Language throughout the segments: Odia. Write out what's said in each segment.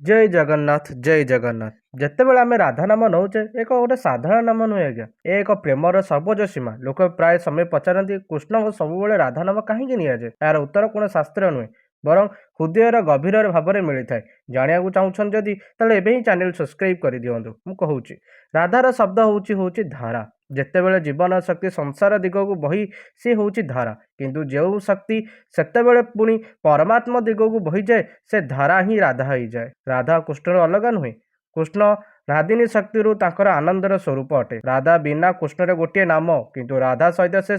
ଜୟ ଜଗନ୍ନାଥ, ଜୟ ଜଗନ୍ନାଥ। ଯେତେବେଳେ ଆମେ ରାଧା ନାମ ନେଉଛେ, ଏକ ଗୋଟେ ସାଧାରଣ ନାମ ନୁହେଁ ଆଜ୍ଞା। ଏ ଏକ ପ୍ରେମର ସର୍ବୋଚ୍ଚ ସୀମା। ଲୋକ ପ୍ରାୟ ସମୟ ପଚାରନ୍ତି, କୃଷ୍ଣଙ୍କ ସବୁବେଳେ ରାଧା ନାମ କାହିଁକି ନିଆଯାଏ? ଏହାର ଉତ୍ତର କୌଣସି ଶାସ୍ତ୍ର ନୁହେଁ, ବରଂ ହୃଦୟର ଗଭୀର ଭାବରେ ମିଳିଥାଏ। ଜାଣିବାକୁ ଚାହୁଁଛନ୍ତି ଯଦି, ତାହେଲେ ଏବେ ହିଁ ଚ୍ୟାନେଲ ସବସ୍କ୍ରାଇବ୍ କରିଦିଅନ୍ତୁ। ମୁଁ କହୁଛି, ରାଧାର ଶବ୍ଦ ହେଉଛି ଧାରା। ଯେତେବେଳେ ଜୀବନ ଶକ୍ତି ସଂସାର ଦିଗକୁ ବହି, ସେ ହେଉଛି ଧାରା। କିନ୍ତୁ ଯେଉଁ ଶକ୍ତି ସେତେବେଳେ ପୁଣି ପରମାତ୍ମା ଦିଗକୁ ବହିଯାଏ, ସେ ଧାରା ହିଁ ରାଧା ହେଇଯାଏ। ରାଧା କୃଷ୍ଣର ଅଲଗା ନୁହେଁ। କୃଷ୍ଣ ହ୍ଲାଦିନୀ ଶକ୍ତିରୁ ତାଙ୍କର ଆନନ୍ଦର ସ୍ୱରୂପ ଅଟେ। ରାଧା ବିନା କୃଷ୍ଣର ଗୋଟିଏ ନାମ, କିନ୍ତୁ ରାଧା ସହିତ ସେ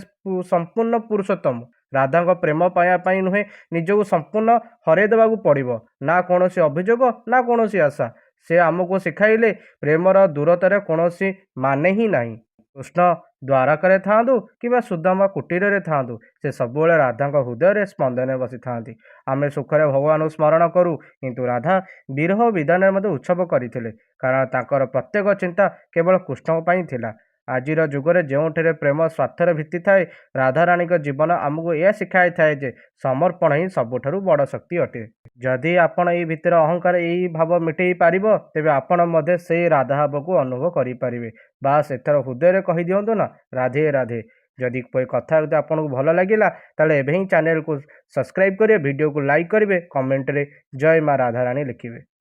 ସମ୍ପୂର୍ଣ୍ଣ ପୁରୁଷୋତ୍ତମ। ରାଧାଙ୍କ ପ୍ରେମ ପାଇବା ପାଇଁ ନୁହେଁ, ନିଜକୁ ସମ୍ପୂର୍ଣ୍ଣ ହରାଇ ଦେବାକୁ ପଡ଼ିବ। ନା କୌଣସି ଅଭିଯୋଗ, ନା କୌଣସି ଆଶା। ସେ ଆମକୁ ଶିଖାଇଲେ, ପ୍ରେମର ଦୂରତାରେ କୌଣସି ମାନେ ହିଁ ନାହିଁ। କୃଷ୍ଣ ଦ୍ୱାରକାରେ ଥାଆନ୍ତୁ କିମ୍ବା ସୁଦାମା କୁଟୀରରେ ଥାଆନ୍ତୁ, ସେ ସବୁବେଳେ ରାଧାଙ୍କ ହୃଦୟରେ ସ୍ପନ୍ଦନରେ ବସିଥାନ୍ତି। ଆମେ ସୁଖରେ ଭଗବାନଙ୍କୁ ସ୍ମରଣ କରୁ, କିନ୍ତୁ ରାଧା ବିରହ ବେଦନାରେ ମଧ୍ୟ ଉତ୍ସବ କରିଥିଲେ, କାରଣ ତାଙ୍କର ପ୍ରତ୍ୟେକ ଚିନ୍ତା କେବଳ କୃଷ୍ଣଙ୍କ ପାଇଁ ଥିଲା। ଆଜିର ଯୁଗରେ ଯେଉଁଠାରେ ପ୍ରେମ ସ୍ୱାର୍ଥର ଭିତ୍ତି ଥାଏ, ରାଧାରାଣୀଙ୍କ ଜୀବନ ଆମକୁ ଏହା ଶିଖାଇଥାଏ ଯେ ସମର୍ପଣ ହିଁ ସବୁଠାରୁ ବଡ଼ ଶକ୍ତି ଅଟେ। ଯଦି ଆପଣ ଏଇ ଭିତରେ ଅହଙ୍କାର, ଏଇ ଭାବ ମିଟେଇ ପାରିବ, ତେବେ ଆପଣ ମଧ୍ୟ ସେଇ ରାଧା ଭାବକୁ ଅନୁଭବ କରିପାରିବେ। ବାସ୍, ଏଥର ହୃଦୟରେ କହିଦିଅନ୍ତୁ ନା, ରାଧେ ରାଧେ। ଯଦି କଥା ଯଦି ଆପଣଙ୍କୁ ଭଲ ଲାଗିଲା, ତାହେଲେ ଏବେ ହିଁ ଚ୍ୟାନେଲକୁ ସବସ୍କ୍ରାଇବ୍ କରିବେ, ଭିଡ଼ିଓକୁ ଲାଇକ୍ କରିବେ, କମେଣ୍ଟରେ ଜୟ ମା ରାଧାରାଣୀ ଲେଖିବେ।